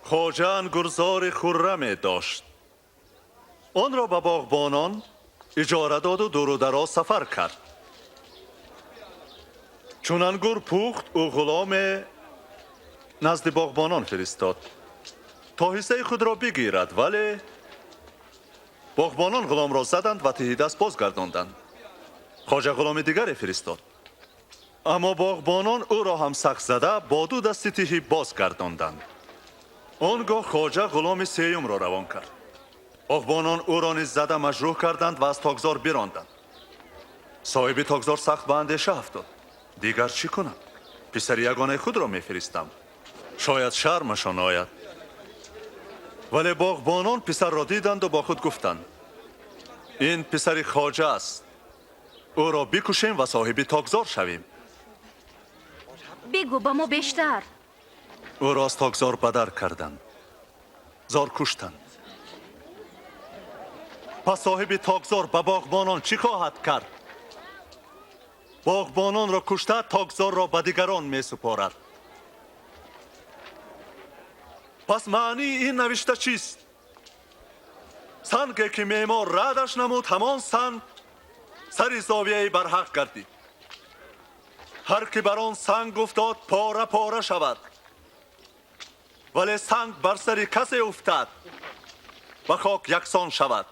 Хоҷа ангурзори хурраме дошт. Онро ба боғбонон иҷора доду дуру дароз сафар кард. Чун ангур пухт, ӯ ғуломе назди боғбонон фиристод, то ҳиссаи худро бигирад, вале боғбонон ғуломро заданд ва тиҳидаст бозгардонданд. Хоҷа ғуломи дигаре фиристод, аммо боғбонон ӯро ҳам сахт зада, бо ду дасти тиҳӣ бозгардонданд. Он гоҳ хоҷа ғуломи сеюмро равон кард. Боғбонон ӯро низ зада, маҷрӯҳ карданд ва аз токзор биронданд. Соҳиби токзор сахт ба андеша афтод: дигар чӣ кунам? Писари ягонаи худро мефиристам, шояд шармашон ояд. Вале боғбонон писарро диданду бо худ гуфтанд: ин писари хоҷа аст, ӯро бикушем ва соҳиби токзор шавем. Бигӯ ба мо бештар. Ӯро аз токзор бадар карданд, зор куштанд. Пас соҳиби токзор ба боғбонон чӣ хоҳад кард? Боғбононро кушта, токзорро ба дигарон месупорад. Пас маънии ин навишта чист? Санге, ки меъмор радаш намуд, ҳамон санг сари зовияи барҳақ гардид. Ҳар ки бар он санг уфтод, пора пора шавад, вале санг бар сари касе уфтад, ба хок яксон шавад.